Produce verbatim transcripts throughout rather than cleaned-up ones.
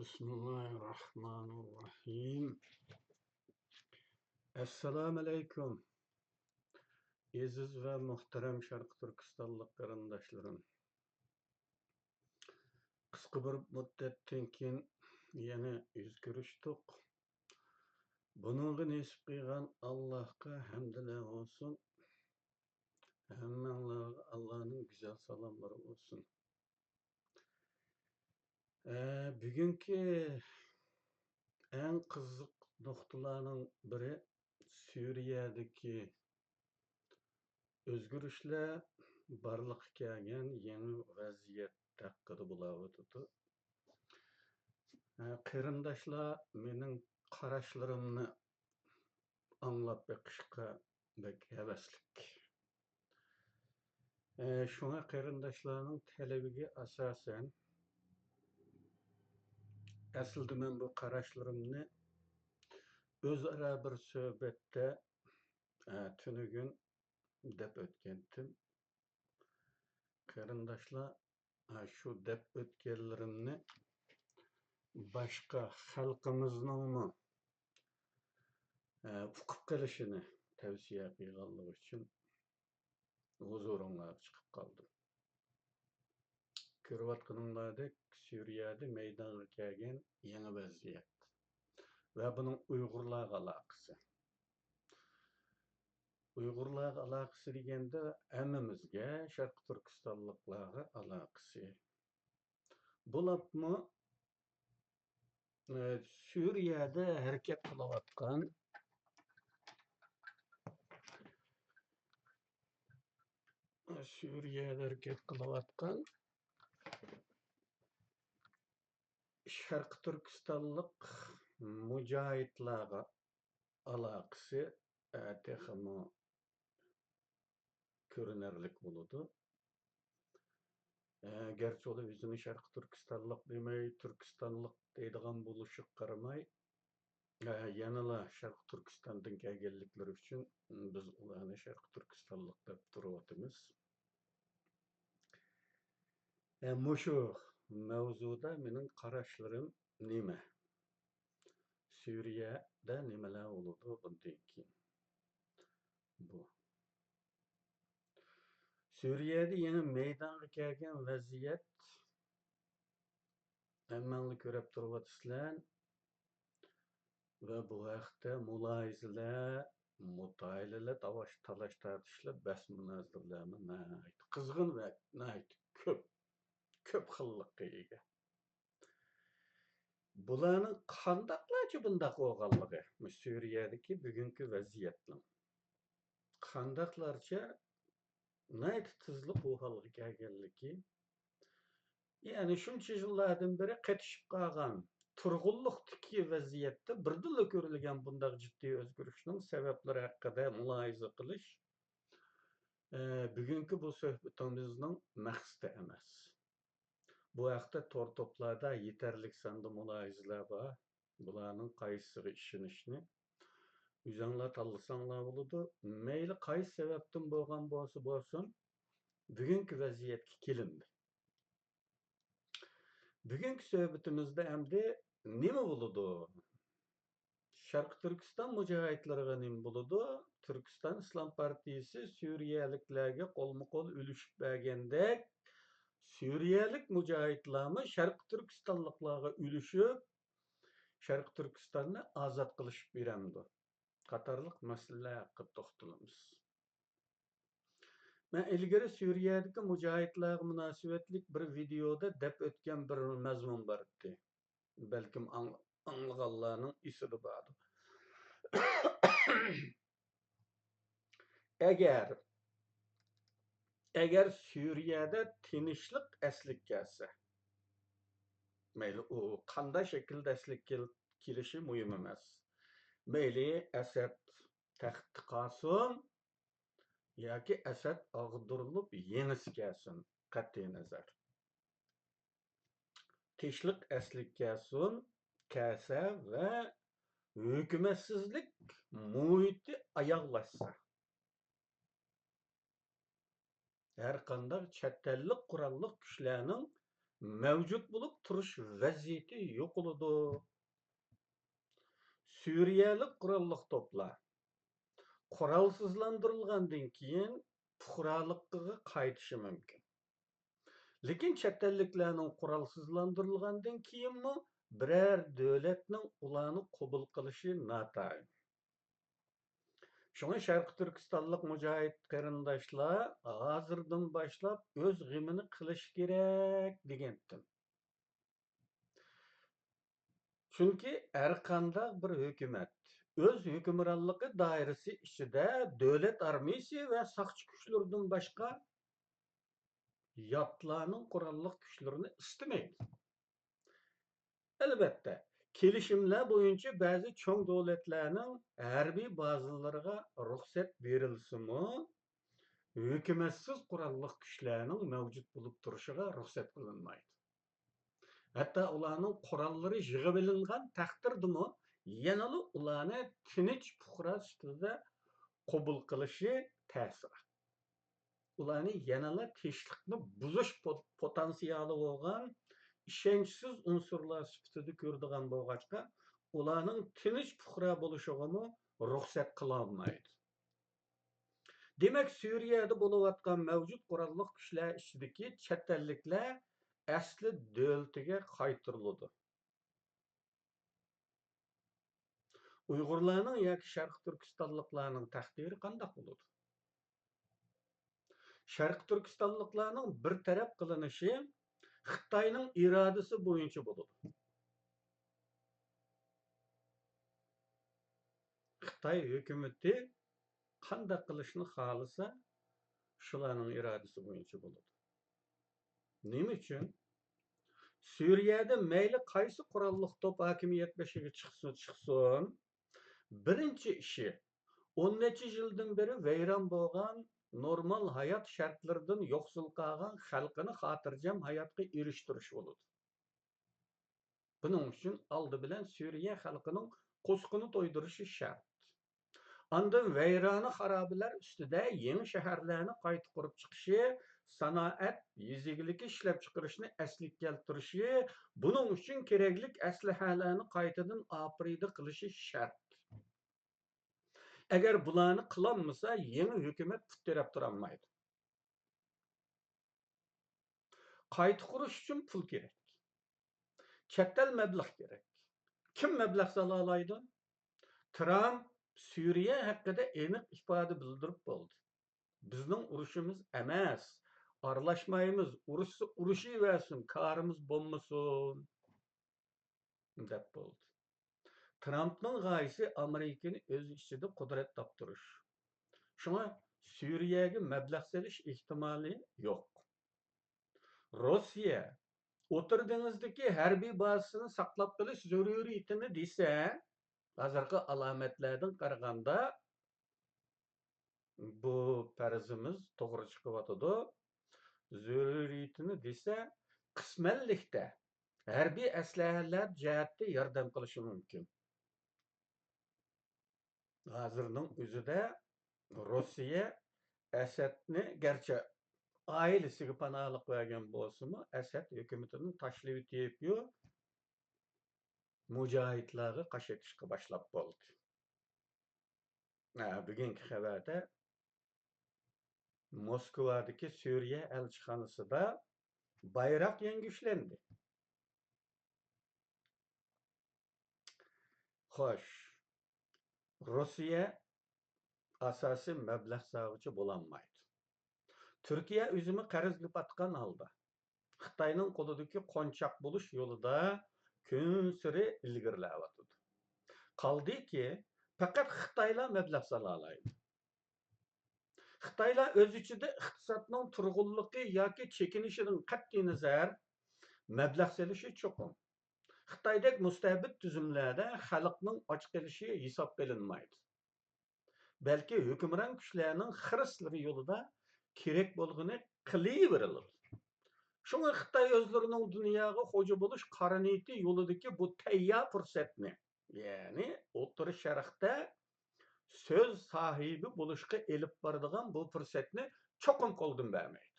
بىسمىللاھىرراھمانىرراھىم. ئەسسالامۇئەلەيكۇم، ئەزىز ۋە مۇھتەرەم شەرقىي تۈركىستانلىق قېرىنداشلىرىم. قىسقا بىر مۇددەتتىن كېيىن يەنە يۈز كۆرۈشتۇق. بۇنىڭغا نېسىپ قىلغان ئاللاھقا ھەمدىلەر بولسۇن. ھەممەڭلارغا ئاللانىڭ گۈزەل سالاملىرى بولسۇن. ئە، بۈگۈنكى ئەڭ قىزىق نۇقتىلارنىڭ بىرى سۈرىيەدىكى ئۆزگىرىشلەر، بارلىققا كەلگەن يېڭى ۋەزىيەت ھەققىدە بولاۋاتىدۇ. ئە، قېرىنداشلار مېنىڭ قاراشلىرىمنى ئاڭلاپ بېقىشقا بەك ھەۋەسلىك. ئە، شۇڭا قېرىنداشلارنىڭ تەلىپىگە ئاساسەن، ئەسلىدە مەن بۇ قاراشلىرىمنى ئۆزئارا بىر سۆھبەتتە، ئە، تۈنۈگۈن دەپ ئۆتكەنتىم. قېرىنداشلار، ئە، شۇ دەپ ئۆتكەنلىرىمنى باشقا خەلقىمىزنىڭمۇ، ئە، ئۇقۇپ قېلىشىنى تەۋسىيە قىلغانلىقى ئۈچۈن ھۇزۇرۇڭلارغا چىقىپ قالدىم. كۆرۈۋاتقىنىڭلاردەك سۈرىيەدە مەيدانغا كەلگەن يېڭى ۋەزىيەت ۋە بۇنىڭ ئۇيغۇرلارغا ئالاقىسى. ئۇيغۇرلارغا ئالاقىسى دېگەندە ھەممىمىزگە، شەرقىي تۈركىستانلىقلارغا ئالاقىسى. بولۇپمۇ، ئە، سۈرىيەدە ھەرىكەت قىلىۋاتقان، سۈرىيەدە ھەرىكەت قىلىۋاتقان شەرقىي تۈركىستانلىق مۇجاھىدلارغا ئالاقىسى، ئە، تېخىمۇ كۆرۈنەرلىك بولىدۇ. ئە، گەرچە ئۇلار ئۆزىنى شەرقىي تۈركىستانلىق دېمەي، تۈركىستانلىق دەيدىغان بولۇشىغا قارىماي، ئە، يەنىلا شەرقىي تۈركىستاندىن كەلگەنلىكلىرى ئۈچۈن بىز ئۇلارنى شەرقىي تۈركىستانلىق دەپ تۇرۇۋاتىمىز. ئە، مۇشۇ مەۋزۇدا مېنىڭ قاراشلىرىم نېمە؟ سۈرىيەدە نېمىلەر بولىدۇ بۇندىن كېيىن؟ بۇ. سۈرىيەدە يېڭى مەيدانغا كەلگەن ۋەزىيەت ھەممەڭلار كۆرۈپ تۇرۇۋاتىسىلەر. ۋە بۇ ھەقتە مۇلاھىزىلەر، مۇتالىئەلەر، تاۋاش-، تالاش-تارتىشلار، بەس-مۇنازىرىلەرمۇ ناھايىتى قىزغىن ۋە ناھايىتى كۆپ، كۆپ خىللىققا ئىگە. بۇلارنىڭ قانداقلارچە بۇنداق بولغانلىقى، مۇشۇ سۈرىيەدىكى بۈگۈنكى ۋەزىيەتنىڭ قانداقلارچە ناھايىتى تېزلا بۇ ھالغا كەلگەنلىكى، يەنى شۇنچە يىللاردىن بېرى قېتىشىپ قالغان تۇرغۇنلۇقتىكى ۋەزىيەتتە بىردىنلا كۆرۈلگەن بۇنداق جىددىي ئۆزگىرىشنىڭ سەۋەبلىرى ھەققىدە مۇلاھىزە قىلىش، ئە، بۈگۈنكى بۇ سۆھبىتىمىزنىڭ مەقسىتى ئەمەس. بۇ ھەقتە تور توپلاردا يېتەرلىك ساندا مۇلاھىزىلەر بار. بۇلارنىڭ قايسىسىغا ئىشىنىشنى ئۆزۈڭلار تاللىساڭلار بولىدۇ. مەيلى قايسى سەۋەبتىن بولغان بولسا بولسۇن، بۈگۈنكى ۋەزىيەتكە كېلىندى. بۈگۈنكى سۆھبىتىمىزدە ئەمدى نېمە بولىدۇ؟ شەرقىي تۈركىستان مۇجاھىدلىرىغا نېمە بولىدۇ؟ تۈركىستان ئىسلام پارتىيىسى سۈرىيەلىكلەرگە قولمۇ قول ئۈلۈشۈپ بەرگەندەك، سۈرىيەلىك مۇجاھىدلارمۇ شەرقىي تۈركىستانلىقلارغا ئۈلۈشۈپ، شەرقىي تۈركىستاننى ئازاد قىلىشىپ بېرەمدۇ؟ قاتارلىق مەسىلىلەر ھەققىدە توختىلىمىز. مەن ئىلگىرى سۈرىيەدىكى مۇجاھىدلارغا مۇناسىۋەتلىك بىر ۋىدېيودا دەپ ئۆتكەن بىر مەزمۇن بار ئىدى. بەلكىم ئاڭ-، ئاڭلىغانلارنىڭ ئېسىدە باردۇر. ئەگەر، ئەگەر سۈرىيەدە تىنچلىق ئەسلىگە كەلسە، مەيلى ئۇ قانداق شەكىلدە ئەسلىگە كېل-، كېلىشى مۇھىم ئەمەس. مەيلى ئەسەد تەختتە قالسۇن ياكى ئەسەد ئاغدۇرۇلۇپ يېڭىسى كەلسۇن، قەتئىينەزەر. تىنچلىق ئەسلىگە كەلسۇن، كەلسە ۋە ھۆكۈمەتسىزلىك مۇھىتى ئاياغلاشسا، ھەرقانداق چەت ئەللىك قوراللىق كۈچلەرنىڭ مەۋجۇت بولۇپ تۇرۇش ۋەزىيىتى يوقىلىدۇ. سۈرىيەلىك قوراللىق توپلار قورالسىزلاندۇرۇلغاندىن كېيىن پۇقرالىققا قايتىشى مۇمكىن. لېكىن چەت ئەللىكلەرنىڭ قورالسىزلاندۇرۇلغاندىن كېيىنمۇ بىرەر دۆلەتنىڭ ئۇلارنى قوبۇل قىلىشى ناتايىن. شۇڭا شەرقىي تۈركىستانلىق مۇجاھىد قېرىنداشلار ھازىردىن باشلاپ ئۆز غېمىنى قىلىشى كېرەك دېگەنتىم. چۈنكى ھەرقانداق بىر ھۆكۈمەت ئۆز ھۆكۈمرانلىقى دائىرىسى ئىچىدە دۆلەت ئارمىيىسى ۋە ساقچى كۈچلىرىدىن باشقا ياتلارنىڭ قوراللىق كۈچلىرىنى ئىستىمەيدۇ. ئەلۋەتتە، كېلىشىملەر بويىچە بەزى چوڭ دۆلەتلەرنىڭ ھەربىي بازىلىرىغا رۇخسەت بېرىلسىمۇ، ھۆكۈمەتسىز قوراللىق كۈچلەرنىڭ مەۋجۇت بولۇپ تۇرۇشىغا رۇخسەت قىلىنمايدۇ. ھەتتا ئۇلارنىڭ قوراللىرى يىغىۋېلىنغان تەقدىردىمۇ، يەنىلا ئۇلارنى تىنچ پۇقرا سۈپىتىدە قوبۇل قىلىشى تەسرە. ئۇلارنى يەنىلا تىنچلىقنى بۇزۇش پو-، پوتېنسىيالى بولغان ئىشەنچسىز ئۇنسۇرلار سۈپىتىدە كۆرىدىغان بولغاچقا، ئۇلارنىڭ تىنچ پۇقرا بولۇشىغىمۇ رۇخسەت قىلالمايدۇ. دېمەك، سۈرىيەدە بولۇۋاتقان مەۋجۇت قوراللىق كۈچلەر ئىچىدىكى چەت ئەللىكلەر ئەسلى دۆلىتىگە قايتۇرۇلىدۇ. ئۇيغۇرلارنىڭ ياكى شەرقىي تۈركىستانلىقلارنىڭ تەقدىرى قانداق بولىدۇ؟ شەرقىي تۈركىستانلىقلارنىڭ بىر تەرەپ قىلىنىشى خىتاينىڭ ئىرادىسى بويىچە بولىدۇ. خىتاي ھۆكۈمىتى قانداق قىلىشنى خالىسا، شۇلارنىڭ ئىرادىسى بويىچە بولىدۇ. نېمە ئۈچۈن؟ سۈرىيەدە مەيلى قايسى قوراللىق توپ ھاكىمىيەت بېشىغا چىقسۇن، چىقسۇن، بىرىنچى ئىشى، ئون نەچچە يىلدىن بېرى ۋەيران بولغان نورمال ھايات شەرتلىرىدىن يوقسۇل قالغان خەلقىنى خاتىرجەم ھاياتقا ئېرىشتۈرۈش بولىدۇ. بۇنىڭ ئۈچۈن ئالدى بىلەن سۈرىيە خەلقىنىڭ قورسىقىنى تويدۇرۇشى شەرت. ئاندىن ۋەيرانە خارابىلەر ئۈستىدە يېڭى شەھەرلەرنى قايتا قۇرۇپ چىقىشى، سانائەت، يېزا ئىگىلىكى، ئىشلەپچىقىرىشنى ئەسلىگە كەلتۈرۈشى، بۇنىڭ ئۈچۈن كېرەكلىك ئەسلىھەلەرنى قايتىدىن ئاپىرىدە قىلىشى شەرت. ئەگەر بۇلارنى قىلالمىسا، يېڭى ھۆكۈمەت پۇت تىرەپ تۇرالمايدۇ. قايتا قۇرۇش ئۈچۈن پۇل كېرەك. چەت ئەل مەبلەغ كېرەك. كىم مەبلەغ سالالايدۇ؟ ترامپ سۈرىيە ھەققىدە ئېنىق ئىپادە بىلدۈرۈپ بولدى. بىزنىڭ ئۇرۇشىمىز ئەمەس، ئارىلاشمايمىز، ئۇرۇشسا ئۇرۇشۇۋەرسۇن، كارىمىز بولمىسۇن، دەپ بولدى. ترامپنىڭ غايىسى ئامېرىكىنى ئۆز ئىچىدە قۇدرەت تاپتۇرۇش. شۇڭا سۈرىيەگە مەبلەغ سېلىش ئېھتىمالى يوق. روسىيە ئوتتۇرا دېڭىزدىكى ھەربىي بازىسىنى ساقلاپ قېلىش زۆرۈرىيىتىنى دېسە، ھازىرقى ئالامەتلەردىن قارىغاندا، بۇ پەرىزىمىز توغرا چىقىۋاتىدۇ. زۆرۈرىيىتىنى دېسە، قىسمەنلىكتە ھەربىي ئەسلىھەلەر جەھەتتە ياردەم قىلىشى مۇمكىن. ھازىرنىڭ ئۆزىدە روسىيە ئەسەدنى گەرچە ئائىلىسىگە پاناھلىق بەرگەن بولسىمۇ، ئەسەد ھۆكۈمىتىنى تاشلىۋېتىپيۇ، مۇجاھىدلارغا قاش ئېتىشقا باشلاپ بولدى. ھە، بۈگۈنكى خەۋەردە موسكۋادىكى سۈرىيە ئەلچىخانىسىدا بايراق يەڭگۈشلەندى. خوش، روسىيە ئاساسىي مەبلەغ سالغۇچى بولالمايدۇ. تۈركىيە ئۆزىمۇ قەرزگە پاتقان ھالدا، خىتاينىڭ قولىدىكى قونچاق بولۇش يولىدا كۈنسېرى ئىلگىرىلەۋاتىدۇ. قالدىكى، پەقەت خىتايلا مەبلەغ سالالايدۇ. خىتايلار ئۆز ئىچىدە ئىقتىسادنىڭ تۇرغۇنلۇقى ياكى چېكىنىشىدىن قەتئىينەزەر، مەبلەغ سېلىشى چوقۇم. خىتايدەك مۇستەبىت تۈزۈملەردە خەلقنىڭ ئاچ قېلىشى ھېسابقا ئېلىنمايدۇ. بەلكى ھۆكۈمران كۈچلەرنىڭ خىرىسلىرى يولىدا كېرەك بولغىنى قىلىۋېرىلىدۇ. شۇڭا خىتاي ئۆزلىرىنىڭ دۇنياغا خوجا بولۇش قارا نىيىتى يولىدىكى بۇ تەييار پۇرسەتنى، يەنى ئوتتۇرا شەرقتە سۆز ساھىبى بولۇشقا ئېلىپ بارىدىغان بۇ پۇرسەتنى چوقۇم قولدىن بەرمەيدۇ.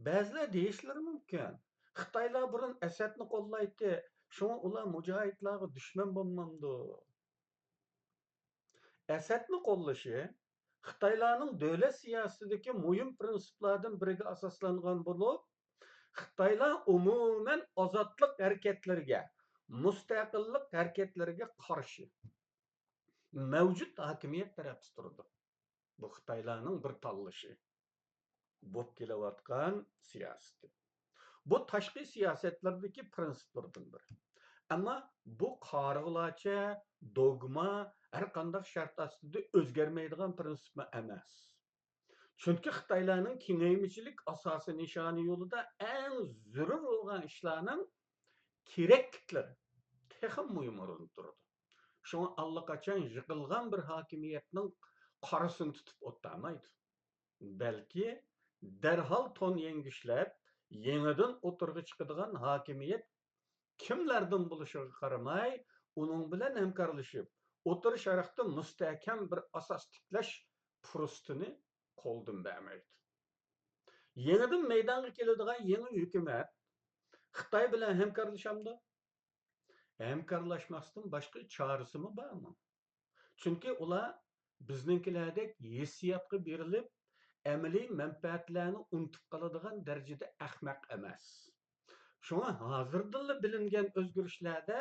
بەزىلەر دېيىشلىرى مۇمكىن، خىتايلار بۇرۇن ئەسەدنى قوللايتتى، شۇڭا ئۇلار مۇجاھىدلارغا دۈشمەن بولمامدۇ؟ ئەسەدنى قوللىشى خىتايلارنىڭ دۆلەت سىياسىتىدىكى مۇھىم پىرىنسىپلاردىن بىرىگە ئاساسلانغان بولۇپ، خىتايلار ئومۇمەن ئازادلىق ھەرىكەتلىرىگە، مۇستەقىللىق ھەرىكەتلىرىگە قارشى، مەۋجۇت ھاكىمىيەت تەرەپتە تۇرىدۇ. بۇ خىتايلارنىڭ بىر تاللىشى بولۇپ كېلىۋاتقان سىياسىتى. بۇ تاشقى سىياسەتلەردىكى پىرىنسىپلىرىدىن بىرى. ئەمما بۇ قارىغۇلارچە، دوگما، ھەر قانداق شەرت ئاستىدا ئۆزگەرمەيدىغان پىرىنسىپمۇ ئەمەس. چۈنكى خىتايلارنىڭ كېڭەيمىچىلىك ئاساسىي نىشانى يولىدا ئەڭ زۆرۈر بولغان ئىشلارنىڭ كېرەكلىكلىرى تېخىمۇ مۇھىم ئورۇندا تۇرىدۇ. شۇڭا ئاللىقاچان يىقىلغان بىر ھاكىمىيەتنىڭ قارىسىنى تۇتۇپ ئولتۇرمايدۇ. بەلكى دەرھال تون يەڭگۈشلەپ، يېڭىدىن ئوتتۇرىغا چىقىدىغان ھاكىمىيەت كىملەردىن بولۇشىغا قارىماي، ئۇنىڭ بىلەن ھەمكارلىشىپ، ئوتتۇرا شەرقتە مۇستەھكەم بىر ئاساس تىكلەش پۇرسىتىنى قولدىن بەرمەيدۇ. يېڭىدىن مەيدانغا كېلىدىغان يېڭى ھۆكۈمەت خىتاي بىلەن ھەمكارلىشامدۇ؟ ھەمكارلاشماستىن باشقا چارىسىمۇ بارمۇ؟ چۈنكى ئۇلار بىزنىڭكىلەردەك ھېسسىياتقا بېرىلىپ، ئەمەلىي مەنپەئەتلەرنى ئۇنتۇپ قالىدىغان دەرىجىدە ئەخمەق ئەمەس. شۇڭا ھازىردىنلا بىلىنگەن ئۆزگىرىشلەردە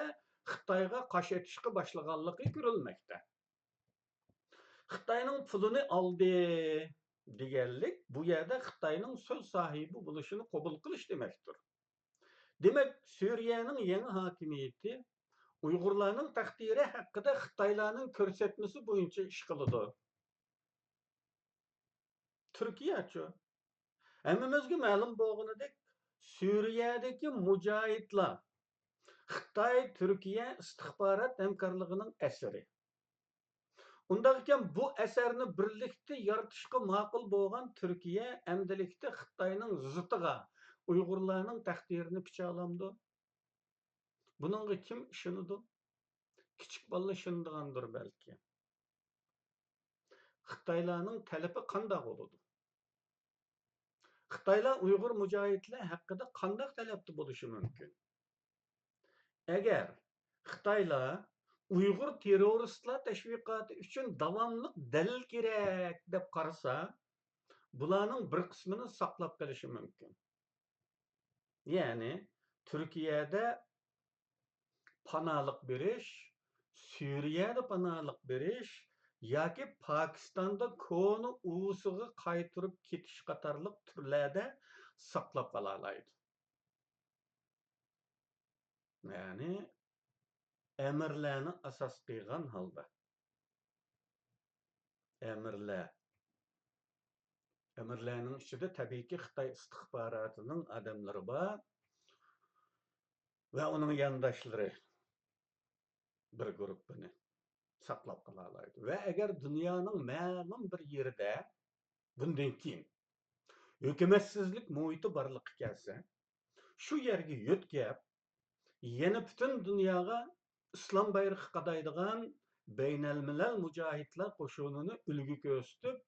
خىتايغا قاش ئېتىشقا باشلىغانلىقى كۆرۈلمەكتە. خىتاينىڭ پۇلىنى ئالدى دېگەنلىك بۇ يەردە خىتاينىڭ سۆز ساھىبى بولۇشىنى قوبۇل قىلىش دېمەكتۇر. دېمەك، سۈرىيەنىڭ يېڭى ھاكىمىيىتى ئۇيغۇرلارنىڭ تەقدىرى ھەققىدە خىتايلارنىڭ كۆرسەتمىسى بويىچە ئىش قىلىدۇ. تۈركىيەچۇ؟ ھەممىمىزگە مەلۇم بولغىنىدەك، سۈرىيەدىكى مۇجاھىدلار خىتاي-تۈركىيە ئىستىخبارات ھەمكارلىقىنىڭ ئەسىرى. ئۇنداقكەن، بۇ ئەسەرنى بىرلىكتە يارىتىشقا ماقۇل بولغان تۈركىيە ئەمدىلىكتە خىتاينىڭ زىتىغا ئۇيغۇرلارنىڭ تەقدىرىنى پىچالامدۇ؟ بۇنىڭغا كىم ئىشىنىدۇ؟ كىچىك بالىلار ئىشىنىدىغاندۇر بەلكى. خىتايلارنىڭ تەلىپى قانداق بولىدۇ؟ خىتايلار ئۇيغۇر مۇجاھىدلار ھەققىدە قانداق تەلەپتە بولۇشى مۇمكىن؟ ئەگەر خىتايلار ئۇيغۇر تېررورىستلار تەشۋىقاتى ئۈچۈن داۋاملىق دەلىل كېرەك دەپ قارىسا، بۇلارنىڭ بىر قىسمىنى ساقلاپ قېلىشى مۇمكىن. يەنى تۈركىيەدە پاناھلىق بېرىش، سۈرىيەدە پاناھلىق بېرىش ياكى پاكىستاندا كونا ئۇۋىسىغا قايتۇرۇپ كېتىش قاتارلىق تۈرلەردە ساقلاپ قالالايدۇ. يەنى ئەمىرلەرنى ئاساس قىلغان ھالدا. ئەمىرلەر. ئەمىرلەرنىڭ ئىچىدە تەبىئىيكى خىتاي ئىستىخباراتىنىڭ ئادەملىرى بار ۋە ئۇنىڭ يانداشلىرى بىر گۇرۇپپىنى ساقلاپ قالالايدۇ. ۋە ئەگەر دۇنيانىڭ مەلۇم بىر يېرىدە بۇندىن كېيىن ھۆكۈمەتسىزلىك مۇھىتى بارلىققا كەلسە، شۇ يەرگە يۆتكەپ، يەنە پۈتۈن دۇنياغا ئىسلام بايرىقى قادايدىغان بەينەلمىلەل مۇجاھىدلار قوشۇنىنى ئۈلگە كۆرسىتىپ،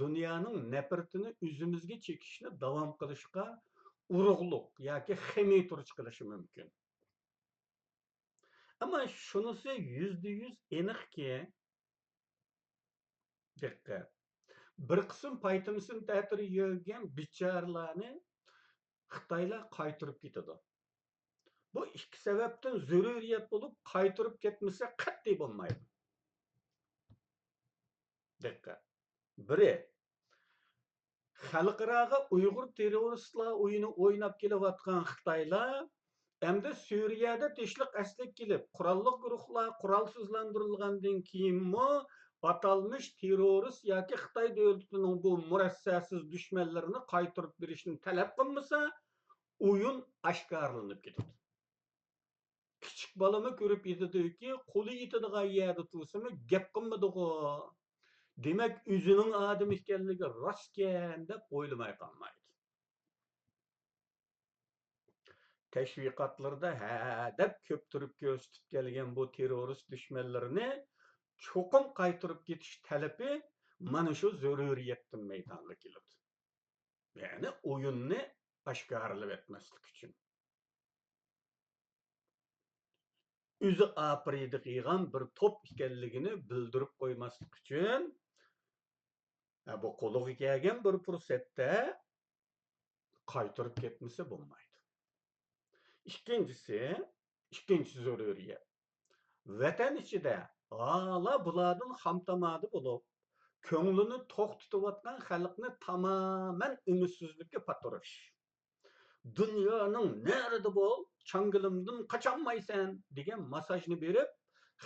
دۇنيانىڭ نەپرىتىنى ئۆزىمىزگە چېكىشنى داۋام قىلىشقا ئۇرۇقلۇق ياكى خېمىتۇرۇچ قىلىشى مۇمكىن. ئەمما شۇنىسى يۈزدە يۈز ئېنىقكى، دىققەت، بىر قىسىم پايتىمىسىنى تەتۈر يۆگىگەن بىچارىلارنى خىتايلار قايتۇرۇپ كېتىدۇ. بۇ ئىككى سەۋەبتىن زۆرۈرىيەت بولۇپ، قايتۇرۇپ كەتمىسە قەتئىي بولمايدۇ. دىققەت. بىرى، خەلقئاراغا ئۇيغۇر تېررورىستلار ئويۇنى ئويناپ كېلىۋاتقان خىتايلار ئەمدى سۈرىيەدە تىنچلىق ئەسلىگە كېلىپ، قوراللىق گۇرۇھلار قورالسىزلاندۇرۇلغاندىن كېيىنمۇ ئاتالمىش تېررورىست ياكى خىتاي دۆلىتىنىڭ بۇ مۇرەسسەسىز دۈشمەنلىرىنى قايتۇرۇپ بېرىشنى تەلەپ قىلمىسا، ئويۇن ئاشكارىلىنىپ كېتىدۇ. كىچىك بالىمۇ كۆرۈپ يېتىدۇكى، قولى يېتىدىغان يەردە تۇرسىمۇ گەپ قىلمىدىغۇ. دېمەك، ئۆزىنىڭ ئادىمى ئىكەنلىكى راستكەن دەپ ئويلىماي قالمايدۇ. تەشۋىقاتلىرىدا ھە دەپ كۆپ تۇرۇپ كۆرسىتىپ كەلگەن بۇ تېررورىست دۈشمەنلىرىنى چوقۇم قايتۇرۇپ كېتىش تەلىپى مانا شۇ زۆرۈرىيەتتىن مەيدانغا كېلىدۇ. يەنى ئويۇننى ئاشكارىلىۋەتمەسلىك ئۈچۈن. ئۆزى ئاپىرىدە قىلغان بىر توپ ئىكەنلىكىنى بىلدۈرۈپ قويماسلىق ئۈچۈن، ھە، بۇ قولىغا كەلگەن بىر پۇرسەتتە قايتۇرۇپ كەتمىسە بولمايدۇ. ئىككىنچىسى، ئىككىنچى زۆرۈرىيەت. ۋەتەن ئىچىدە ھالا بۇلاردىن خامتامادا بولۇپ، كۆڭلىنى توختىتىۋاتقان خەلقنى تامامەن ئۈمىدسىزلىككە پاتۇرۇش. «دۇنيانىڭ نەرىدە بول، چاڭگىلىمدىن قاچالمايسەن» دېگەن ماساژنى بېرىپ،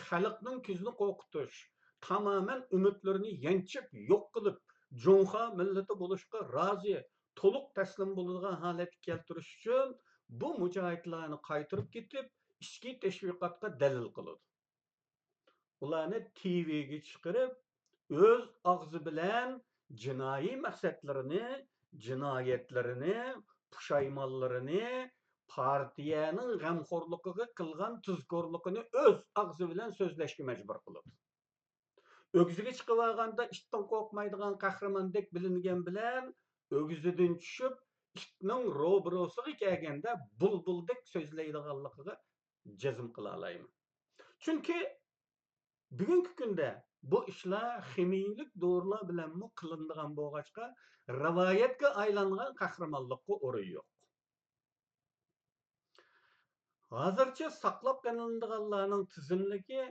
خەلقنىڭ كۆزىنى قورقۇتۇش، تامامەن ئۈمىدلىرىنى يانچىپ يوق قىلىپ، جۇڭخۇا مىللىتى بولۇشقا رازى، تولۇق تەسلىم بولىدىغان ھالەتكە كەلتۈرۈش ئۈچۈن بۇ مۇجاھىدلارنى قايتۇرۇپ كېتىپ، ئىچكى تەشۋىقاتقا دەلىل قىلىدۇ. ئۇلارنى تىۋىگە چىقىرىپ، ئۆز ئاغزى بىلەن جىنايى مەقسەتلىرىنى، جىنايەتلىرىنى، پۇشايمانلىرىنى، پارتىيەنىڭ غەمخورلۇقىغا قىلغان تۇزكورلۇقىنى ئۆز ئاغزى بىلەن سۆزلەشكە مەجبۇر قىلىدۇ. ئۆگزىگە چىقىۋالغاندا ئىتتىن قورقمايدىغان قەھرىماندەك بىلىنگەن بىلەن، ئۆگزىدىن چۈشۈپ، ئىتنىڭ روبىروسىغا كەلگەندە بۇلبۇلدەك سۆزلەيدىغانلىقىغا جەزم قىلالايمەن. چۈنكى بۈگۈنكى كۈندە بۇ ئىشلار خىمىيىلىك دورىلار بىلەنمۇ قىلىنىدىغان بولغاچقا، رىۋايەتكە ئايلانغان قەھرىمانلىققا ئورۇن يوق. ھازىرچە ساقلاپ قېلىنىدىغانلارنىڭ تىزىملىكى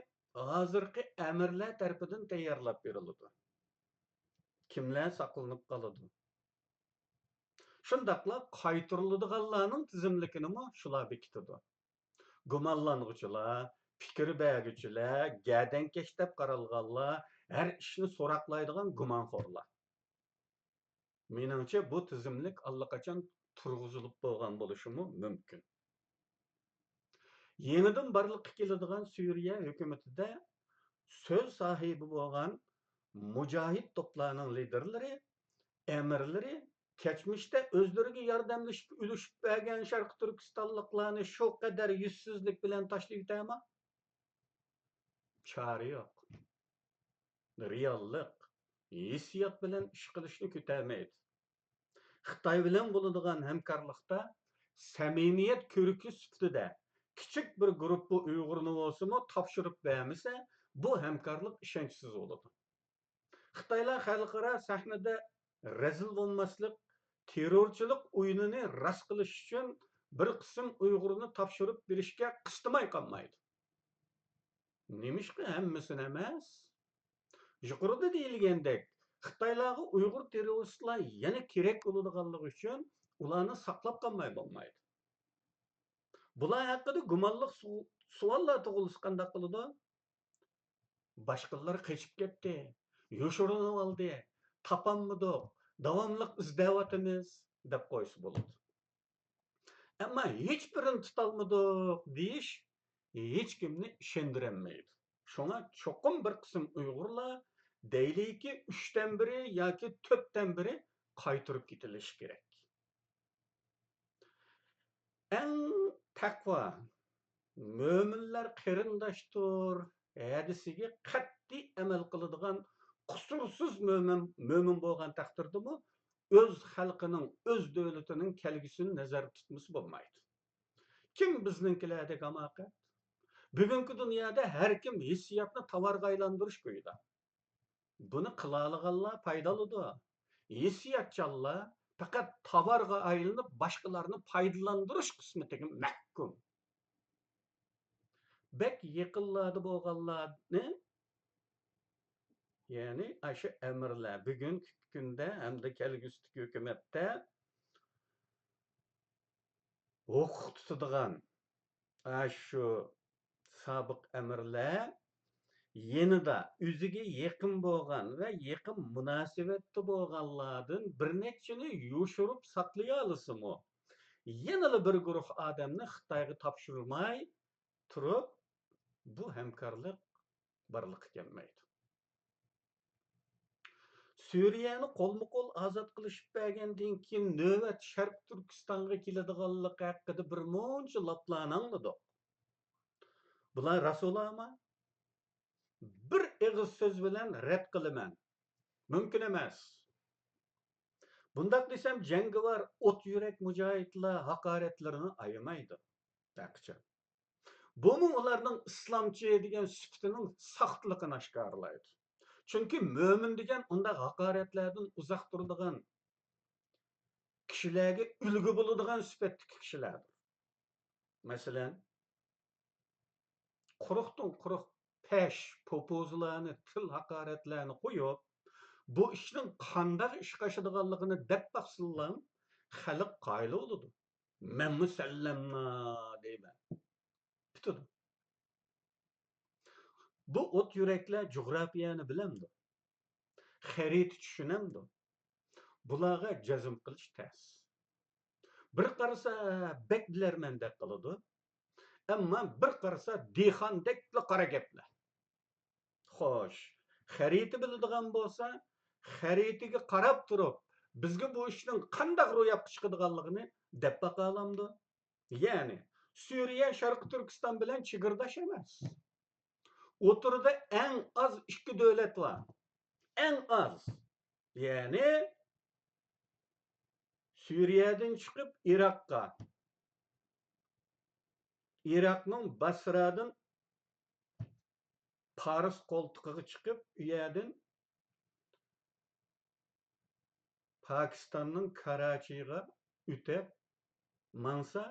ھازىرقى ئەمىرلەر تەرىپىدىن تەييارلاپ بېرىلىدۇ. كىملەر ساقلىنىپ قالىدۇ؟ شۇنداقلا قايتۇرۇلىدىغانلارنىڭ تىزىملىكىنىمۇ شۇلار بېكىتىدۇ. گۇمانلانغۇچىلار، پىكىر بەرگۈچىلەر، گەدەنكەش دەپ قارالغانلار، ھەر ئىشنى سوراقلايدىغان گۇمانخورلار. مېنىڭچە، بۇ تىزىملىك ئاللىقاچان تۇرغۇزۇلۇپ بولغان بولۇشىمۇ مۇمكىن. يېڭىدىن بارلىققا كېلىدىغان سۈرىيە ھۆكۈمىتىدە سۆز ساھىبى بولغان مۇجاھىد توپلارنىڭ لىدېرلىرى، ئەمىرلىرى كەچمىشتە ئۆزلىرىگە ياردەملىشىپ، ئۈلۈشۈپ بەرگەن شەرقىي تۈركىستانلىقلارنى شۇ قەدەر يۈزسىزلىك بىلەن تاشلىۋېتەما؟ چارە يوق. رېئاللىق، ھېسسىيات بىلەن ئىش قىلىشنى كۈتەلمەيدۇ. خىتاي بىلەن بولىدىغان ھەمكارلىقتا سەمىمىيەت كۆركى سۈپىتىدە كىچىك بىر گۇرۇپپا ئۇيغۇرنى بولسىمۇ تاپشۇرۇپ بەرمىسە، بۇ ھەمكارلىق ئىشەنچسىز بولىدۇ. خىتايلار خەلقئارا سەھنىدە رەزىل بولماسلىق، تېررورچىلىق ئويۇنىنى راست قىلىش ئۈچۈن بىر قىسىم ئۇيغۇرنى تاپشۇرۇپ بېرىشكە قىستىماي قالمايدۇ. نېمىشقا ھەممىسىنى ئەمەس؟ يۇقىرىدا دېيىلگەندەك، خىتايلارغا ئۇيغۇر تېررورىستلار يەنە كېرەك بولىدىغانلىقى ئۈچۈن ئۇلارنى ساقلاپ قالماي بولمايدۇ. بۇلار ھەققىدە گۇمانلىق سو-، سوئاللار تۇغۇلسا قانداق قىلىدۇ؟ باشقىلار قېچىپ كەتتى، يوشۇرۇنۇۋالدى، تاپالمىدۇق، داۋاملىق ئىزدەۋاتىمىز، دەپ قويسا بولىدۇ. ئەمما ھېچبىرىنى تۇتالمىدۇق دېيىش ھېچكىمنى ئىشەندۈرەلمەيدۇ. شۇڭا چوقۇم بىر قىسىم ئۇيغۇرلار دەيلىكى ئۈچتىن بىرى ياكى تۆتتىن بىرى قايتۇرۇپ كېتىلىشى كېرەك. ئەڭ تەقۋا، «مۆمىنلەر قېرىنداشتۇر» ھەدىسىگە قەتئىي ئەمەل قىلىدىغان قۇسۇرسىز مۆمىن، مۆمىن بولغان تەقدىردىمۇ ئۆز خەلقىنىڭ، ئۆز دۆلىتىنىڭ كەلگۈسىنى نەزەردە تۇتمىسا بولمايدۇ. كىم بىزنىڭكىلەردەك ھاماقەت؟ بۈگۈنكى دۇنيادا ھەر كىم ھېسسىياتنى تاۋارغا ئايلاندۇرۇش كويىدا. بۇنى قىلالىغانلار پايدا ئالىدۇ. ھېسسىياتچانلار پەقەت تاۋارغا ئايلىنىپ، باشقىلارنى پايدىلاندۇرۇش قىسمىتىگە مەھكۇم. بەك يېقىنلاردا بولغانلارنى، يەنى ئاشۇ ئەمىرلەر، بۈگۈنكى كۈندە ھەمدە كەلگۈسىدىكى ھۆكۈمەتتە ھوقۇق تۇتىدىغان ئاشۇ سابىق ئەمىرلەر يېنىدا ئۆزىگە يېقىن بولغان ۋە يېقىن مۇناسىۋەتتە بولغانلاردىن بىر نەچچىنى يوشۇرۇپ ساقلىيالىسىمۇ، يەنىلا بىر گۇرۇھ ئادەمنى خىتايغا تاپشۇرماي تۇرۇپ، بۇ ھەمكارلىق بارلىققا كەلمەيدۇ. سۈرىيەنى قولمۇ قول ئازاد قىلىشىپ بەرگەندىن كېيىن، نۆۋەت شەرقىي تۈركىستانغا كېلىدىغانلىقى ھەققىدە بىر مۇنچە لاپلارنى ئاڭلىدۇق. بۇلار راستمۇ؟ بىر ئېغىز سۆز بىلەن رەت قىلىمەن. مۇمكىن ئەمەس. بۇنداق دېسەم، جەڭگىۋار ئوت يۈرەك مۇجاھىدلار ھاقارەتلىرىنى ئايىمايدۇ. ھەقىچان. بۇمۇ ئۇلارنىڭ ئىسلامچى دېگەن سۈپىتىنىڭ ساختىلىقىنى ئاشكارىلايدۇ. چۈنكى مۆمىن دېگەن ئۇنداق ھاقارەتلەردىن ئۇزاق تۇرىدىغان، كىشىلەرگە ئۈلگە بولىدىغان سۈپەتتىكى كىشىلەردۇر. مەسىلەن، قۇرۇقتىن قۇرۇق پەش، پوپوزىلارنى، تىل ھاقارەتلەرنى قويۇپ، بۇ ئىشنىڭ قانداق ئىشقا ئاشىدىغانلىقىنى دەپ باقسىنلا، خەلق قايىل بولىدۇ. مەنمۇ سەللەملا دەيمەن. پۈتىدۇ. بۇ ئوت يۈرەكلەر جۇغراپىيەنى بىلەمدۇ؟ خەرىتە چۈشىنەمدۇ؟ بۇلارغا جەزم قىلىش تەس. بىر قارىسا بەك بىلەرمەندەك قىلىدۇ. ئەمما بىر قارىسا دېھقاندەكلا قارا گەپلەر. خوش، خەرىتە بىلىدىغان بولسا، خەرىتىگە قاراپ تۇرۇپ، بىزگە بۇ ئىشنىڭ قانداق روياپقا چىقىدىغانلىقىنى دەپ باقالامدۇ؟ يەنى، سۈرىيە شەرقىي تۈركىستان بىلەن چېگرىداش ئەمەس. ئوتتۇرىدا ئەڭ ئاز ئىككى دۆلەت بار. ئەڭ ئاز. يەنى، سۈرىيەدىن چىقىپ ئىراققا، ئىراقنىڭ باسرادىن پارس قولتۇقىغا چىقىپ، ئۇ يەردىن پاكىستاننىڭ كاراچىغا ئۆتۈپ ماڭسا،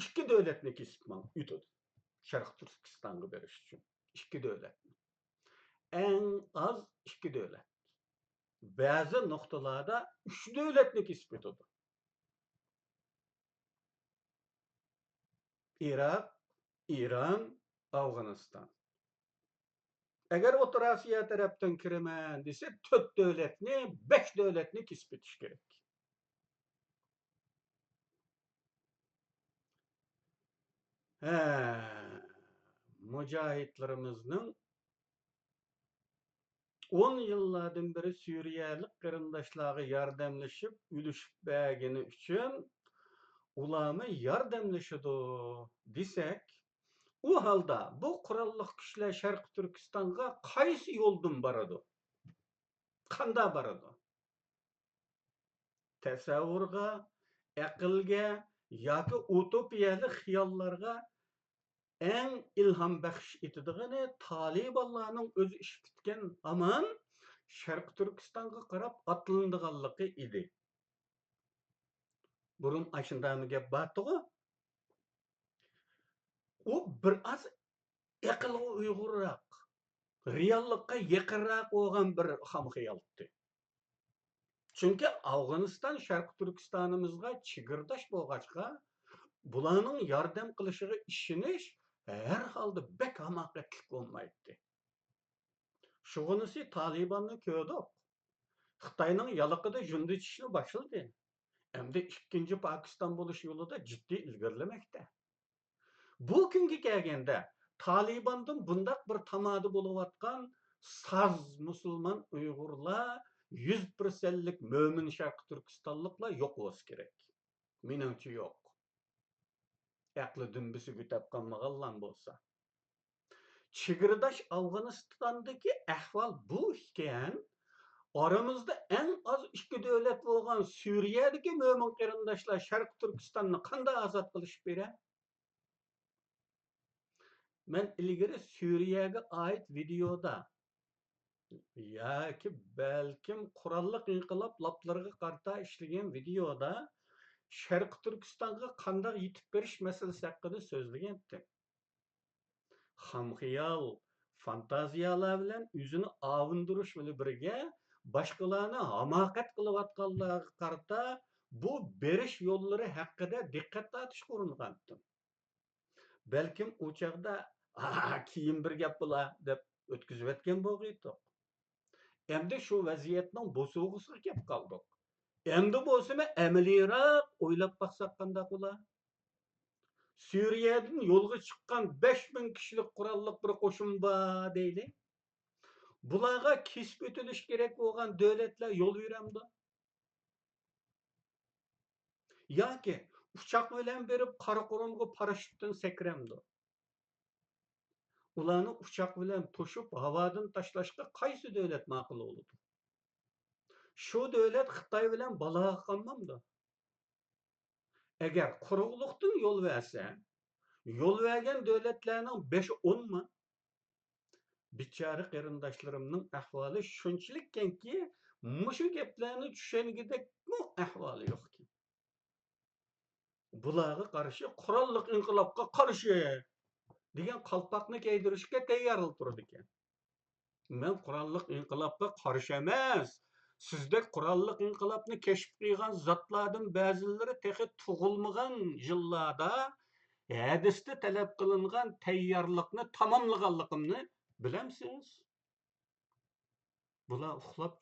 ئىككى دۆلەتنى كېسىپ ماڭ-، ئۆتىدۇ. شەرقىي تۈركىستانغا بېرىش ئۈچۈن ئىككى دۆلەتنى. ئەڭ ئاز ئىككى دۆلەت. بەزى نۇقتىلاردا ئۈچ دۆلەتنى كېسىپ ئۆتىدۇ. ئىراق، ئىران، ئافغانىستان. ئەگەر ئوتتۇرا ئاسىيا تەرەپتىن كىرىمەن دېسە، تۆت دۆلەتنى، بەش دۆلەتنى كېسىپ ئۆتۈش كېرەك. ھە، مۇجاھىدلىرىمىزنىڭ ئون يىللاردىن بېرى سۈرىيەلىك قېرىنداشلارغا ياردەملىشىپ، ئۈلۈشۈپ بەرگىنى ئۈچۈن ئۇلارمۇ ياردەملىشىدۇ دېسەك، ئۇ ھالدا بۇ قوراللىق كۈچلەر شەرقىي تۈركىستانغا قايسى يولدىن بارىدۇ؟ قانداق بارىدۇ؟ تەسەۋۋۇرغا، ئەقىلگە ياكى ئۇتوپىيەلىك خىياللارغا ئەڭ ئىلھام بەخش ئېتىدىغىنى تالىبانلارنىڭ ئۆز ئىشى پۈتكەن ھامان شەرقىي تۈركىستانغا قاراپ ئاتلىنىدىغانلىقى ئىدى. بۇرۇن ئاشۇنداقمۇ گەپ بارتىغۇ؟ ئۇ بىر ئاز ئەقىلگە ئۇيغۇنراق، رېئاللىققا يېقىنراق بولغان بىر خام خىيالتى. چۈنكى ئافغانىستان شەرقىي تۈركىستانىمىزغا چېگرىداش بولغاچقا، بۇلارنىڭ ياردەم قىلىشىغا ئىشىنىش ھەر ھالدا بەك ھاماقەتلىك بولمايتتى. شۇغىنىسى تالىباننى كۆردۇق. خىتاينىڭ يالىقىدا جۇندى چىشنى باشلىدى. ئەمدى ئىككىنچى پاكىستان بولۇش يولىدا جىددىي ئىلگىرىلىمەكتە. بۇ كۈنگە كەلگەندە، تالىباندىن بۇنداق بىر تامادا بولۇۋاتقان ساز مۇسۇلمان ئۇيغۇرلار يۈز پىرسەنتلىك مۆمىن شەرقىي تۈركىستانلىقلار يوق بولسا كېرەك. مېنىڭچە يوق. ئەقلى دۈمبىسى گۈتەپ قالمىغانلام بولسا. چېگرىداش ئافغانىستاندىكى ئەھۋال بۇ ئىكەن، ئارىمىزدا ئەڭ ئاز ئىككى دۆلەت بولغان سۈرىيەدىكى مۆمىن قېرىنداشلار شەرقىي تۈركىستاننى قانداق ئازاد قىلىشىپ بېرە؟ مەن ئىلگىرى سۈرىيەگە ئائىت ۋىدېئودا ياكى بەلكىم قوراللىق ئىنقىلاب لاپلىرىغا قارىتا ئىشلىگەن ۋىدېئودا شەرقىي تۈركىستانغا قانداق يېتىپ بېرىش مەسىلىسى ھەققىدە سۆزلىگەنتىم. خام خىيال، فانتازىيەلەر بىلەن ئۆزىنى ئاۋۇندۇرۇش بىلەن بىرگە، باشقىلارنى ھاماقەت قىلىۋاتقانلارغا قارىتا بۇ بېرىش يوللىرى ھەققىدە دىققەت تارتىشقا ئۇرۇنغانتىم. بەلكىم ئۇ چاغدا، «ھا، كېيىن بىر گەپ بولا» دەپ ئۆتكۈزۈۋەتكەن بولغىيتتۇق. ئەمدى شۇ ۋەزىيەتنىڭ بوسۇغىسىغا كەپ قالدۇق. ئەمدى بولسىمۇ ئەمەلىيراق ئويلاپ باقساق قانداق بولا؟ سۈرىيەدىن يولغا چىققان بەش مىڭ كىشىلىك قوراللىق بىر قوشۇن بار دەيلى. بۇلارغا كېسىپ ئۆتۈلۈشى كېرەك بولغان دۆلەتلەر يول بېرەمدۇ؟ ياكى ئۇچاق بىلەن بېرىپ قاراقۇرۇمغا پاراشوتتىن سەكرەمدۇ؟ ئۇلارنى ئۇچاق بىلەن توشۇپ ھاۋادىن تاشلاشقا قايسى دۆلەت ماقۇل بولىدۇ؟ شۇ دۆلەت خىتاي بىلەن بالاغا قالمامدۇ؟ ئەگەر قۇرۇقلۇقتىن يول بەرسە، يول بەرگەن دۆلەتلەرنىڭ بەشى ئونما؟ بىچارە قېرىنداشلىرىمنىڭ ئەھۋالى شۇنچىلىككەنكى، مۇشۇ گەپلەرنى چۈشەنگۈدەكمۇ ئەھۋالى يوقكەن. بۇلارغا قارشى، قوراللىق ئىنقىلابقا قارشى دېگەن قالپاقنى كىيدۈرۈشكە تەييارلا تۇرىدىكەن. مەن قوراللىق ئىنقىلابقا قارشى ئەمەس، سىزدەك قوراللىق ئىنقىلابنى كەشىپ قىلغان زاتلاردىن بەزىلىرى تېخى تۇغۇلمىغان يىللاردا ھەدىستە تەلەپ قىلىنغان تەييارلىقنى تاماملىغانلىقىمنى بىلەمسىز؟ بۇلار ئۇخلاپ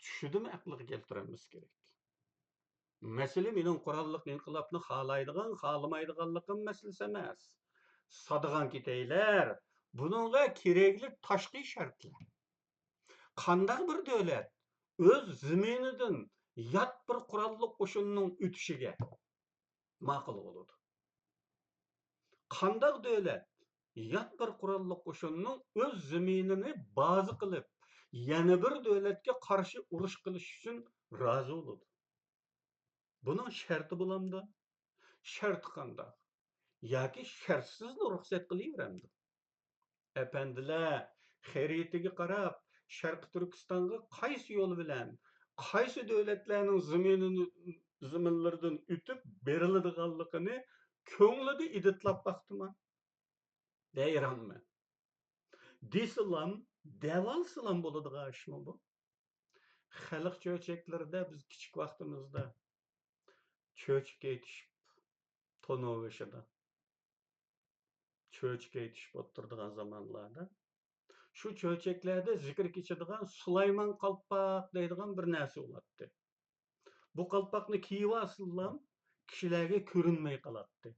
چۈشىدىمۇ ئەقلىگە كەلتۈرەلمىسە كېرەك. مەسىلە مېنىڭ قوراللىق ئىنقىلابنى خالايدىغان، خالىمايدىغانلىقىم مەسىلىسى ئەمەس. سادىغان كېتەيلەر، بۇنىڭغا كېرەكلىك تاشقى شەرتلەر. قانداق بىر دۆلەت ئۆز زېمىنىدىن يات بىر قوراللىق قوشۇننىڭ ئۆتۈشىگە ماقۇل بولىدۇ؟ قانداق دۆلەت يات بىر قوراللىق قوشۇننىڭ ئۆز زېمىنىنى بازا قىلىپ، يەنە بىر دۆلەتكە قارشى ئۇرۇش قىلىش ئۈچۈن رازى بولىدۇ؟ بۇنىڭ شەرتى بولامدۇ؟ شەرتى قانداق؟ ياكى شەرتسىزلا رۇخسەت قىلىۋېرەمدۇ؟ ئەپەندىلەر، خەرىتىگە قاراپ، شەرقىي تۈركىستانغا قايسى يول بىلەن، قايسى دۆلەتلەرنىڭ زېمىنىنى، زېمىنلىرىدىن ئۆتۈپ بېرىلىدىغانلىقىنى كۆڭلىدە ئېدىتلاپ باقتىما؟ ھەيرانمەن. دېسىلام، دەۋالسىلام بولىدىغان ئىشمۇ بۇ؟ خەلق چۆچەكلىرىدە بىز كىچىك ۋاقتىمىزدا چۆچىكى ئېيتىشىپ، تونۇر بېشىدا چۆچىكى ئېيتىشىپ ئولتۇرىدىغان زامانلاردا، شۇ چۆچەكلەردە زىكىر كېچىدىغان سۇلايمان قالپاق دەيدىغان بىر نەرسە بولاتتى. بۇ قالپاقنى كىيىۋالسىلام، كىشىلەرگە كۆرۈنمەي قالاتتى.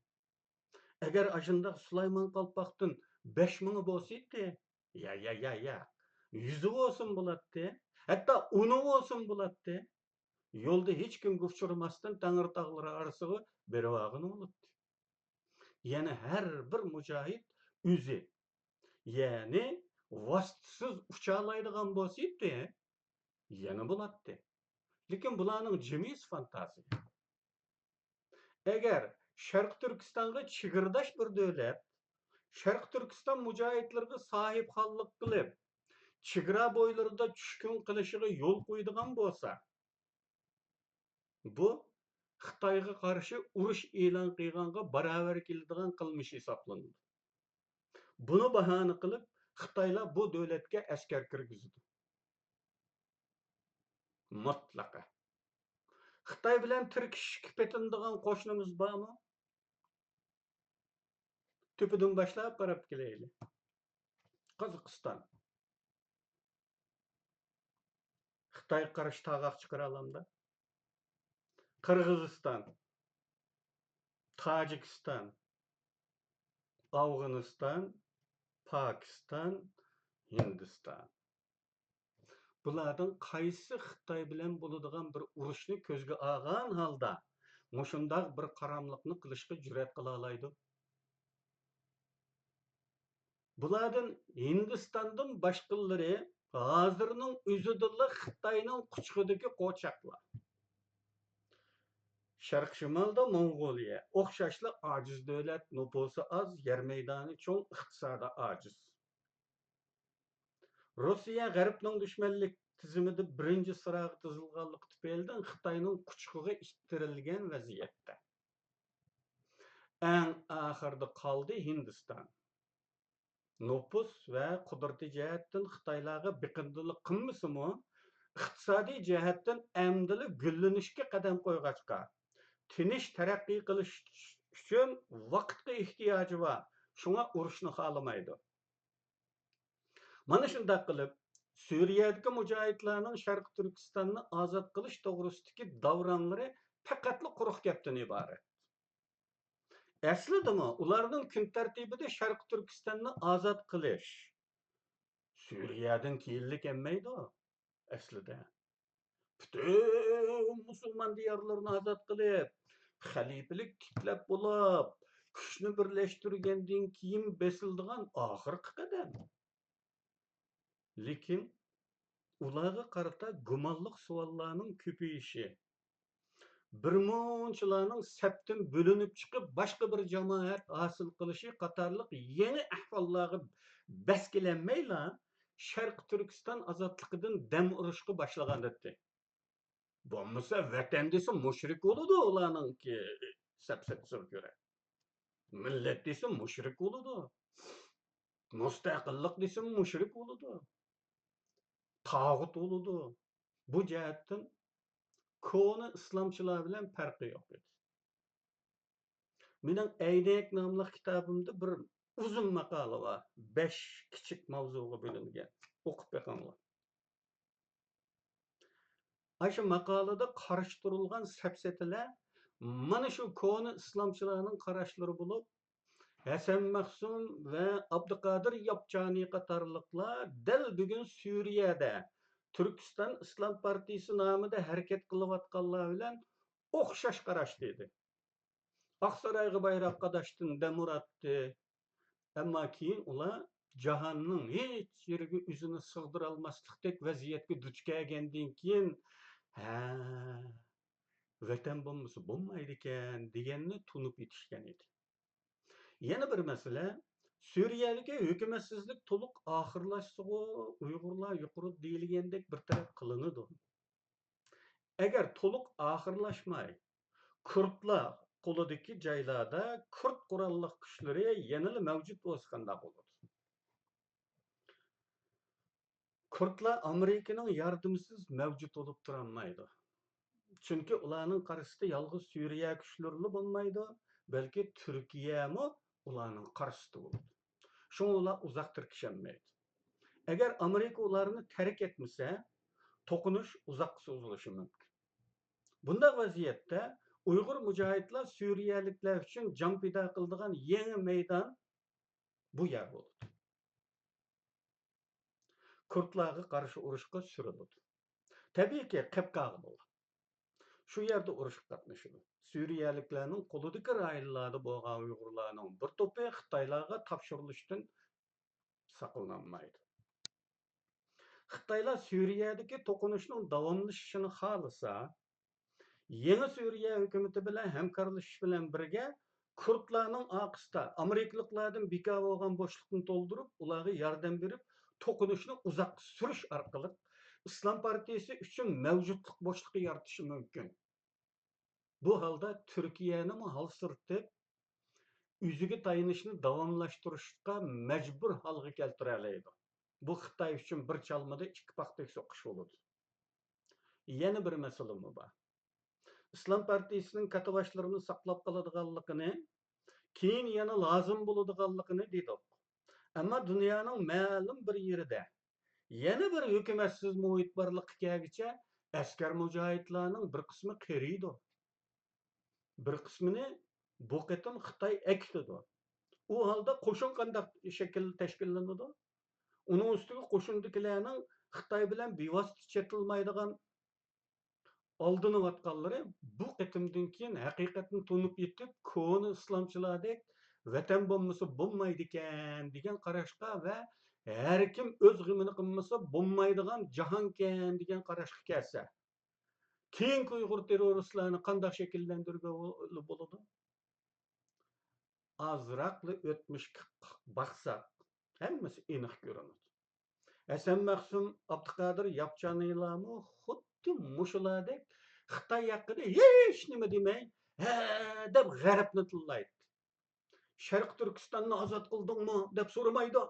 ئەگەر ئاشۇنداق سۇلايمان قالپاقتىن بەش مىڭى بولسىدى، يا، يا، يا، يا، يۈزى بولسىمۇ بولاتتى، ھەتتا ئونى بولسىمۇ بولاتتى. يولدا ھېچكىمگە ئۇچرىماستىن تەڭرىتاغلىرى ئارىسىغا بېرىۋالغىنى بولاتتى. يەنى ھەر بىر مۇجاھىد ئۆزى، يەنى ۋاسىتىسىز ئۇچالايدىغان بولسىدى، يەنە بولاتتى. لېكىن بۇلارنىڭ جىمىسى فانتازىيە. ئەگەر شەرقىي تۈركىستانغا چېگرىداش بىر دۆلەت شەرقىي تۈركىستان مۇجاھىدلىرىغا ساھىبخانلىق قىلىپ، چېگرا بويلىرىدا چۈشكۈن قىلىشىغا يول قويىدىغان بولسا، بۇ خىتايغا قارشى ئۇرۇش ئېلان قىلغانغا باراۋەر كېلىدىغان قىلمىش ھېسابلىنىدۇ. بۇنى باھانە قىلىپ، خىتايلار بۇ دۆلەتكە ئەسكەر كىرگۈزىدۇ. مۇتلەقە. خىتاي بىلەن تىركىشىشكە پېتىنىدىغان قوشنىمىز بارمۇ؟ تۆپىدىن باشلاپ قاراپ كېلەيلى. قازاقىستان. خىتايغا قارشى تاغاق چىقىرالامدا؟ قىرغىزىستان، تاجىكىستان، ئافغانىستان، پاكىستان، ھىندىستان. بۇلاردىن قايسى خىتاي بىلەن بولىدىغان بىر ئۇرۇشنى كۆزگە ئالغان ھالدا مۇشۇنداق بىر قاراملىقنى قىلىشقا جۈرئەت قىلالايدۇ؟ بۇلاردىن ھىندىستاندىن باشقىلىرى ھازىرنىڭ ئۆزىدىلا خىتاينىڭ قۇچىقىدىكى قوچاقلار. شەرقىي شىمالدا موڭغۇلىيە، ئوخشاشلا ئاجىز دۆلەت، نوپۇسى ئاز، يەر مەيدانى چوڭ، ئىقتىسادى ئاجىز. روسىيە غەربنىڭ دۈشمەنلىك تىزىمىدە بىرىنچى سىراغا تىزىلغانلىقى تۈپەيلىدىن خىتاينىڭ قۇچىقىغا ئىتتىرىلگەن ۋەزىيەتتە. ئەڭ ئاخىرىدا قالدى ھىندىستان. نوپۇس ۋە قۇدرىتى جەھەتتىن خىتايلارغا بېقىندىلىق قىلمىسىمۇ، ئىقتىسادىي جەھەتتىن ئەمدىلا گۈللىنىشكە قەدەم قويغاچقا، تىنچ تەرەققىي قىلىش ئۈچۈن ۋاقىتقا ئېھتىياجى بار، شۇڭا ئۇرۇشنى خالىمايدۇ. مانا شۇنداق قىلىپ، سۈرىيەدىكى مۇجاھىدلارنىڭ شەرقىي تۈركىستاننى ئازاد قىلىش توغرىسىدىكى داۋراڭلىرى پەقەتلا قۇرۇق گەپتىن ئىبارەت. ئەسلىدىمۇ ئۇلارنىڭ كۈن تەرتىپىدە شەرقىي تۈركىستاننى ئازاد قىلىش سۈرىيەدىن كېيىنلىك ئەمەيدۇ ئەسلىدە. پۈتۈن مۇسۇلمان دىيارلىرىنى ئازاد قىلىپ، خەلىپىلىك تىكلەپ بولۇپ، كۈچنى بىرلەشتۈرگەندىن كېيىن بېسىلىدىغان ئاخىرقى قەدەم. لېكىن ئۇلارغا قارىتا گۇمانلىق سوئاللارنىڭ كۆپىيىشى، بىرمۇنچىلارنىڭ سەپتىن بۆلۈنۈپ چىقىپ، باشقا بىر جامائەت ھاسىل قىلىشى قاتارلىق يېڭى ئەھۋاللارغا بەس كېلەلمەيلا، شەرقىي تۈركىستان ئازادلىقىدىن دەم ئۇرۇشقا باشلىغانىدى. بولمىسا ۋەتەن دېسە مۇشرىك بولىدۇ ئۇلارنىڭكى سەپسەتىسىگە كۆرە. مىللەت دېسە مۇشرىك بولىدۇ. مۇستەقىللىق دېسە مۇشرىك بولىدۇ. تاغۇت بولىدۇ. بۇ جەھەتتىن كونا ئىسلامچىلار بىلەن پەرقى يوق ئىدى. مېنىڭ ئەينەك ناملىق كىتابىمدا بىر ئۇزۇن ماقالە بار. بەش كىچىك ماۋزۇغا بۆلۈنگەن. ئوقۇپ بېقىڭلار. ئاشۇ ماقالىدا قارشى تۇرۇلغان سەپسەتىلەر مانا شۇ كونا ئىسلامچىلارنىڭ قاراشلىرى بولۇپ، ھەسەن مەخسۇم ۋە ئابدۇقادىر ياپچانى قاتارلىقلار دەل بۈگۈن سۈرىيەدە تۈركىستان ئىسلام پارتىيىسى نامىدا ھەرىكەت قىلىۋاتقانلار بىلەن ئوخشاش قاراشتا ئىدى. ئاقسارايغا بايراق قاداشتىن دەم ئۇراتتى. ئەمما كېيىن ئۇلار جاھاننىڭ ھېچ يېرىگە ئۆزىنى سىغدۇرالماسلىقتەك ۋەزىيەتكە دۇچ كەلگەندىن كېيىن، ھە، ۋەتەن بولمىسا بولمايدىكەن دېگەننى تونۇپ يېتىشكەن ئىدى. يەنە بىر مەسىلە، سۈرىيەدىكى ھۆكۈمەتسىزلىك تولۇق ئاخىرلاشسىغۇ، ئۇيغۇرلار يۇقىرىدا دېيىلگەندەك بىر تەرەپ قىلىنىدۇ. ئەگەر تولۇق ئاخىرلاشماي، كۇردلار قولىدىكى جايلاردا كۇرد قوراللىق كۈچلىرى يەنىلا مەۋجۇت بولسا قانداق بولىدۇ؟ كۇردلار ئامېرىكىنىڭ ياردىمىسىز مەۋجۇت بولۇپ تۇرالمايدۇ. چۈنكى ئۇلارنىڭ قارشىسىدا يالغۇز سۈرىيە كۈچلىرىلا بولمايدۇ، بەلكى تۈركىيەمۇ ئۇلارنىڭ قارشىسىدا بولىدۇ. شۇڭا ئۇلار ئۇزاق تىركىشەلمەيدۇ. ئەگەر ئامېرىكا ئۇلارنى تەرك ئەتمىسە، توقۇنۇش ئۇزاققا سوزۇلۇشى مۇمكىن. بۇنداق ۋەزىيەتتە ئۇيغۇر مۇجاھىدلار سۈرىيەلىكلەر ئۈچۈن جان پىدا قىلىدىغان يېڭى مەيدان بۇ يەر بولىدۇ. كۇردلارغا قارشى ئۇرۇشقا سۈرۈلىدۇ. تەبىئىيكى، قەپقاغا بولىدۇ. شۇ يەردە ئۇرۇشقا قاتنىشىدۇ. سۈرىيەلىكلەرنىڭ قولىدىكى رايونلاردا بولغان ئۇيغۇرلارنىڭ بىر توپى خىتايلارغا تاپشۇرۇلۇشتىن ساقلىنالمايدۇ. خىتايلار سۈرىيەدىكى توقۇنۇشنىڭ داۋاملىشىشىنى خالىسا، يېڭى سۈرىيە ھۆكۈمىتى بىلەن ھەمكارلىشىش بىلەن بىرگە، كۇردلارنىڭ ئارقىسىدا ئامېرىكىلىقلاردىن بىكار بولغان بوشلۇقنى تولدۇرۇپ، ئۇلارغا ياردەم بېرىپ، توقۇنۇشنى ئۇزاققا سۈرۈش ئارقىلىق ئىسلام پارتىيىسى ئۈچۈن مەۋجۇتلۇق بوشلۇقى يارىتىشى مۇمكىن. بۇ ھالدا تۈركىيەنىمۇ ھالسىرىتىپ، ئۆزىگە تايىنىشنى داۋاملاشتۇرۇشقا مەجبۇر ھالغا كەلتۈرەلەيدۇ. بۇ خىتاي ئۈچۈن بىر چالمىدا ئىككى پاختەك سوقۇش بولىدۇ. يەنە بىر مەسىلىمۇ بار. ئىسلام پارتىيىسىنىڭ كاتتىباشلىرىنى ساقلاپ قالىدىغانلىقىنى، كېيىن يەنە لازىم بولىدىغانلىقىنى دېدۇق. ئەمما دۇنيانىڭ مەلۇم بىر يېرىدە يەنە بىر ھۆكۈمەتسىز مۇھىت بارلىققا كەلگۈچە ئەسكەر مۇجاھىدلارنىڭ بىر قىسمى قېرىيدۇ. بىر قىسمىنى بۇ قېتىم خىتاي ئەكېتىدۇ. ئۇ ھالدا قوشۇن قانداق شەكىل تەشكىللىنىدۇ؟ ئۇنىڭ ئۈستىگە قوشۇندىكىلەرنىڭ خىتاي بىلەن بىۋاسىتە چېتىلمايدىغان ئالدىنىۋاتقانلىرى بۇ قېتىمدىن كېيىن ھەقىقەتنى تونۇپ يېتىپ، كونا ئىسلامچىلاردەك ۋەتەن بولمىسا بولمايدىكەن دېگەن قاراشقا ۋە ھەركىم ئۆز غېمىنى قىلمىسا بولمايدىغان جاھانكەن دېگەن قاراشقا كەلسە، كېيىنكى ئۇيغۇر تېررورىستلارنى قانداق شەكىللەندۈرگىلى بولىدۇ؟ ئازراقلا ئۆتمۈشكە باقساق، ھەممىسى ئېنىق كۆرۈنىدۇ. ھەسەن مەخسۇم، ئابدۇقادىر ياپچانىلارمۇ خۇددى مۇشۇلاردەك خىتاي ھەققىدە ھېچ نېمە دېمەي، ھە دەپ غەربنى تىللايتتى. شەرقىي تۈركىستاننى ئازاد قىلدىڭمۇ دەپ سورىمايدۇ،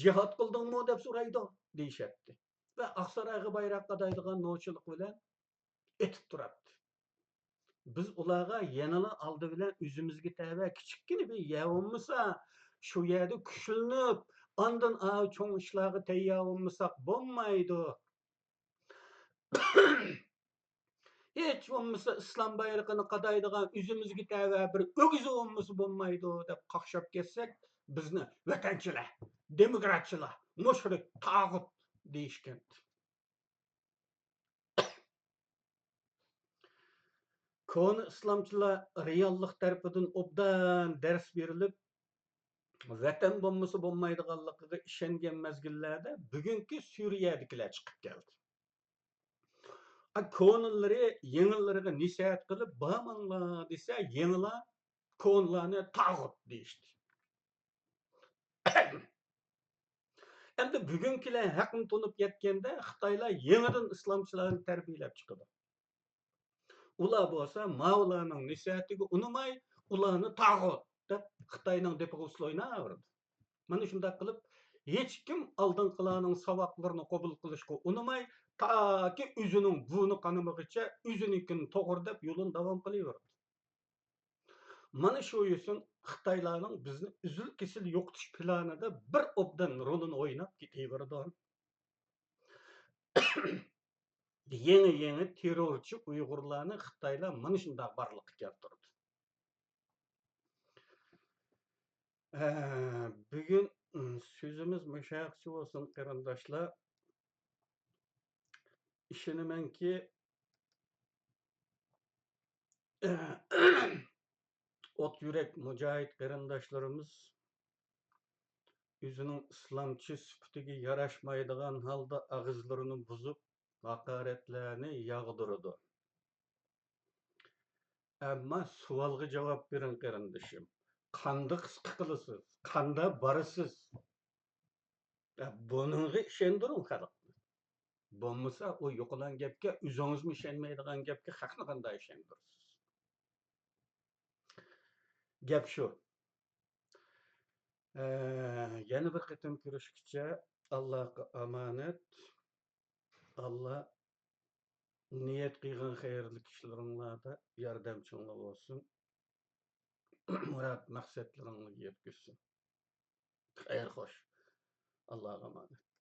جىھاد قىلدىڭمۇ دەپ سورايدۇ دېيىشەتتى. ۋە ئاقسارايغا بايراق قادايدىغان نوچىلىق بىلەن ئېتىپ تۇراتتى. بىز ئۇلارغا يەنىلا ئالدى بىلەن ئۆزىمىزگە تەۋە كىچىككىنە بىر يەر بولمىسا، شۇ يەردە كۈچلىنىپ، ئاندىن ئاۋۇ چوڭ ئىشلارغا تەييار بولمىساق بولمايدۇ. ھېچ بولمىسا ئىسلام بايرىقىنى قادايدىغان ئۆزىمىزگە تەۋە بىر ئۆگزە بولمىسا بولمايدۇ دەپ قاقشاپ كەتسەك، بىزنى ۋەتەنچىلەر، دېموكراتچىلار، مۇشرىك، تاغۇت دېيىشكەنتى. كونا ئىسلامچىلار رېئاللىق تەرىپىدىن ئوبدان دەرس بېرىلىپ، ۋەتەن بولمىسا بولمايدىغانلىقىغا ئىشەنگەن مەزگىللەردە بۈگۈنكى سۈرىيەدىكىلەر چىقىپ كەلدى. ئا، كونىلىرى يېڭىلىرىغا نەسىھەت قىلىپ، بارماڭلار دېسە، يېڭىلار كونىلارنى تاغۇت دېيىشتى. ئەمدى بۈگۈنكىلەر ھەقنى تونۇپ يەتكەندە، خىتايلار يېڭىدىن ئىسلامچىلارنى تەربىيەلەپ چىقىدۇ. ئۇلار بولسا ماۋۇلارنىڭ نەسىھەتىگە ئۇنىماي، ئۇلارنى تاغۇت دەپ خىتاينىڭ دېپىغا ئۇسسۇل ئويناۋېرىدۇ. مانا شۇنداق قىلىپ، ھېچكىم ئالدىنقىلارنىڭ ساۋاقلىرىنى قوبۇل قىلىشقا ئۇنىماي، تاكى ئۆزىنىڭ بۇرنى قانىمىغىچە ئۆزىنىڭكىنى توغرا دەپ يولىنى داۋام قىلىۋېرىدۇ. مانا شۇ يۈسۈن خىتايلارنىڭ بىزنى ئۈزۈل-كېسىل يوقىتىش پىلانىدا بىر ئوبدان رولىنى ئويناپ كېتىۋېرىدۇ. يېڭى-يېڭى تېررورچى ئۇيغۇرلارنى خىتايلار مانا شۇنداق بارلىققا كەلتۈرىدۇ. ئە، بۈگۈن، ئىم، سۆزىمىز مۇشۇ يەرگىچە بولسۇن، قېرىنداشلار. ئىشىنىمەنكى، ئوت يۈرەك مۇجاھىد قېرىنداشلىرىمىز ئۆزىنىڭ ئىسلامچى سۈپىتىگە ياراشمايدىغان ھالدا ئاغزىلىرىنى بۇزۇپ، ھاقارەتلەرنى ياغدۇرىدۇ. ئەمما سوئالغا جاۋاب بېرىڭ، قېرىندىشىم. قاندا قىسقا قىلىسىز؟ قاندا بارىسىز؟ بۇنىڭغا ئىشەندۈرۈڭ خەلقنى. بولمىسا ئۇ يوقىلان گەپكە، ئۆزىڭىزمۇ ئىشەنمەيدىغان گەپكە خەقنى قانداق ئىشەندۈرىسىز؟ گەپ شۇ. ئە، يەنە بىر قېتىم كۆرۈشكىچە ئاللاغا ئامانەت. ئاللا نىيەت قىلغان خەيرلىك ئىشلىرىڭلاردا ياردەمچىڭلار بولسۇن. مۇراد مەقسەتلىرىڭلارغا يەتكۈزسۇن. خەير خوش. ئاللاغا ئامانەت.